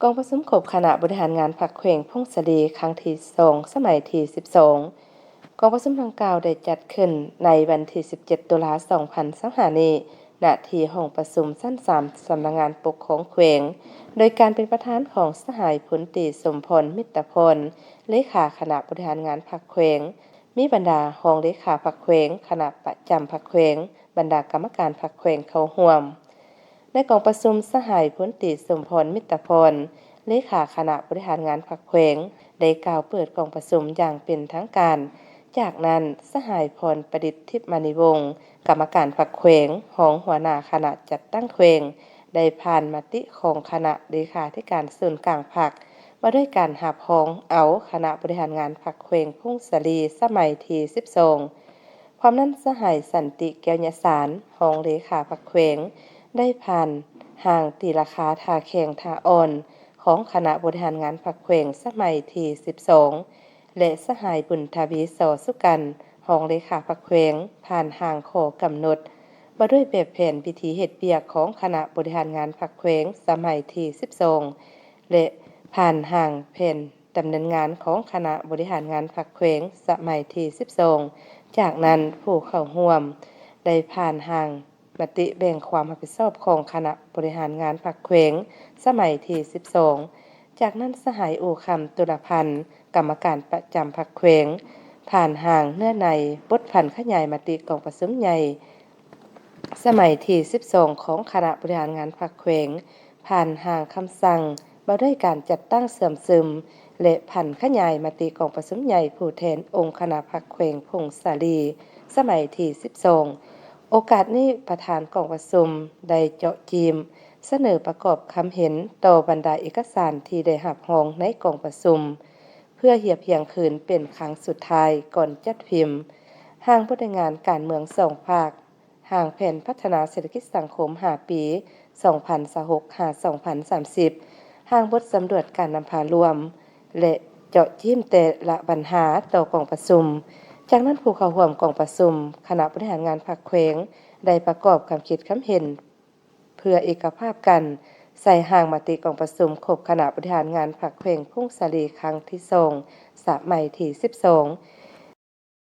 ກອງປະຊຸມຄົບຄະນະບໍລິຫານງານພັກແຂວງຜົ້ງສາລີ ຄັ້ງທີສອງ ສະໄໝທີສິບສອງ. ກອງປະຊຸມດັ່ງກ່າວໄດ້ຈັດຂຶ້ນໃນວັນທີສິບເຈັດ ຕຸລາ ສອງພັນຊາວຫ້າ ນີ້ ນະທີ່ຫ້ອງປະຊຸມຊັ້ນສາມ ສຳນັກງານປົກຄອງແຂວງ ໂດຍການເປັນປະທານຂອງສະຫາຍພົນຕີ ສົມພອນ ມິດຕະພອນ ເລຂາຄະນະບໍລິຫານງານພັກແຂວງ, ມີບັນດາຮອງເລຂາພັກແຂວງ, ຄະນະປະຈຳພັກແຂວງ, ບັນດາກຳມະການພັກແຂວງເຂົ້າຮ່ວມ. ໃນກອງປະຊຸມ, ສະຫາຍພົນຕີ ສົມພອນ ມິດຕະພອນ ເລຂາຄະນະບໍລິຫານງານພັກແຂວງ ໄດ້ກ່າວເປີດກອງປະຊຸມຢ່າງເປັນທາງການ. ຈາກນັ້ນ, ສະຫາຍ ພອນປະດິດ ທິບມະນີວົງ ກຳມະການພັກແຂວງ, ຮອງຫົວໜ້າຄະນະຈັດຕັ້ງແຂວງ ໄດ້ຜ່ານມະຕິຂອງຄະນະເລຂາທິການສູນກາງພັກ ວ່າດ້ວຍການຮັບຮອງເອົາຄະນະບໍລິຫານງານພັກແຂວງຜົ້ງສາລີ ສະໄໝທີສິບສອງ. ພ້ອມນັ້ນ, ສະຫາຍ ສັນຕິ ແກ້ວຍະສານ ຮອງເລຂາພັກແຂວງ ໄດ້ຜ່ານຮ່າງຕີລາຄາທ່າແຂງທ່າອ່ອນຂອງຄະນະບໍລິຫານງານພັກແຂວງສະໄໝທີສິບສອງ ແລະ ສະຫາຍ ບຸນທະວີ ສໍສຸກັນ ຮອງເລຂາພັກແຂວງ ຜ່ານຮ່າງຂໍ້ກຳນົດວ່າດ້ວຍແບບແຜນວິທີເຮັດວຽກຂອງຄະນະບໍລິຫານງານພັກແຂວງສະໄໝທີສິບສອງ ແລະ ຜ່ານຮ່າງແຜນ ດຳເນີນງານຂອງຄະນະບໍລິຫານງານພັກແຂວງສະໄໝທີສິບສອງ. ຈາກນັ້ນ, ຜູ້ເຂົ້າຮ່ວມໄດ້ຜ່ານຮ່າງມະຕິແບ່ງຄວາມຮັບຜິດຊອບຂອງຄະນະບໍລິຫານງານພັກແຂວງສະໄໝທີສິບສອງ. ຈາກນັ້ນ, ສະຫາຍ ອູຄຳ ຕຸລະພັນ ກຳມະການປະຈຳພັກແຂວງ ຜ່ານຮ່າງເນື້ອໃນບົດຜັນຂະຫຍາຍມະຕິກອງປະຊຸມໃຫຍ່ ສະໄໝທີສິບສອງ ຂອງຄະນະບໍລິຫານງານພັກແຂວງ, ຜ່ານຮ່າງຄຳສັ່ງວ່າດ້ວຍການຈັດຕັ້ງເຊື່ອມຊຶມ ແລະ ຜັນຂະຫຍາຍມະຕິກອງປະຊຸມໃຫຍ່ຜູ້ແທນອົງຄະນະພັກແຂວງຜົ້ງສາລີ ສະໄໝທີສິບສອງ. ໂອກາດນີ້, ປະທານກອງປະຊຸມໄດ້ເຈາະຈີ້ມສະເໜີປະກອບຄຳເຫັນຕໍ່ບັນດາເອກະສານທີ່ໄດ້ຮັບຮອງໃນກອງປະຊຸມ ເພື່ອຮຽບຮຽງຄືນເປັນຄັ້ງສຸດທ້າຍກ່ອນຈັດພິມ ຮ່າງບົດລາຍງານການເມືອງສອງພາກ, ຮ່າງແຜນພັດທະນາເສດຖະກິດສັງຄົມຫ້າປີ ສອງພັນຊາວຫົກ ຫາ ສອງພັນສາມສິບ, ຮ່າງບົດສຳຫຼວດການນຳພາລວມ ແລະ ເຈາະຈີ້ມແຕ່ລະບັນຫາຕໍ່ກອງປະຊຸມ. ຈາກນັ້ນ, ຜູ້ເຂົ້າຮ່ວມກອງປະຊຸມຄະນະບໍລິຫານງານພັກແຂວງ ໄດ້ປະກອບຄຳຄິດຄຳເຫັນ ເພື່ອເອກະພາບກັນ ໃສ່ຮ່າງມະຕິກອງປະຊຸມຄົບຄະນະບໍລິຫານງານພັກແຂວງຜົ້ງສາລີ ຄັ້ງທີສອງ ສະໄໝທີສິບສອງ.